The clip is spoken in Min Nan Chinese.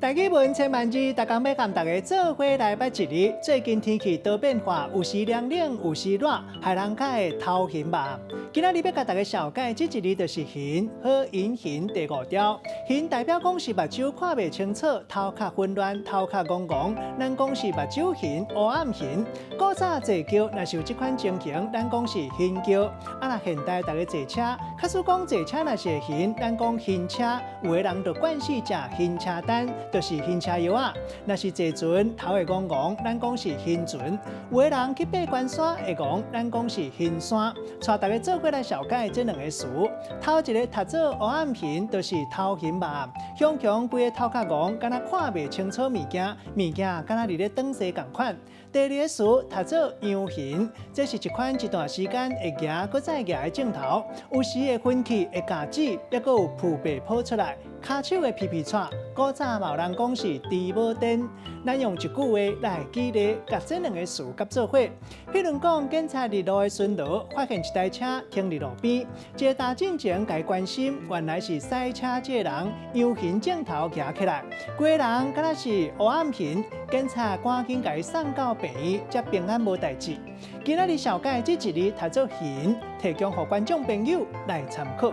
台語文千萬字，逐工欲共大家做伙來捌一字。最近天氣多變化，有時涼冷，有時熱，害人較會頭暈吧。今仔日欲共大家紹介這一字就是眩，好引眩第五條。眩代表講是目睭看袂清楚，頭殼混亂，頭殼戇戇。咱講是目睭眩、烏暗眩。古早坐轎若是有這款情形，咱講是眩轎。啊，若現代大家坐車，假使講坐車若是會眩，咱講眩車。有的人就慣勢食眩車丹，就是暈車藥仔。若是坐船頭會戇戇，咱講是眩船。有的人去爬懸山會戇，咱講是眩山。帶大家做伙來紹介這兩个詞。頭一个讀做烏暗眩，就是頭暈吧。雄雄規个頭殼戇，敢若看袂清楚物件，物件敢若佇咧東西仝款。第二个詞讀做陽眩，這是一款一段時間會行閣再行的症頭，有時會昏去，會咬舌，抑閣有噗白泡出來，跤手會皮皮掣。古早嘛有人講是豬母癲。咱用一句話來舉例，共這兩个詞佮做伙。譬如講，警察佇路的巡邏，發現一台車停佇路邊，一个踏進前共伊關心，原來是駛車這个人陽眩症頭行起來，規个人敢若是烏暗眩，警察趕緊共伊送到病院，才平安無代誌。今仔日紹介這一字讀做眩，提供予觀眾朋友來參考。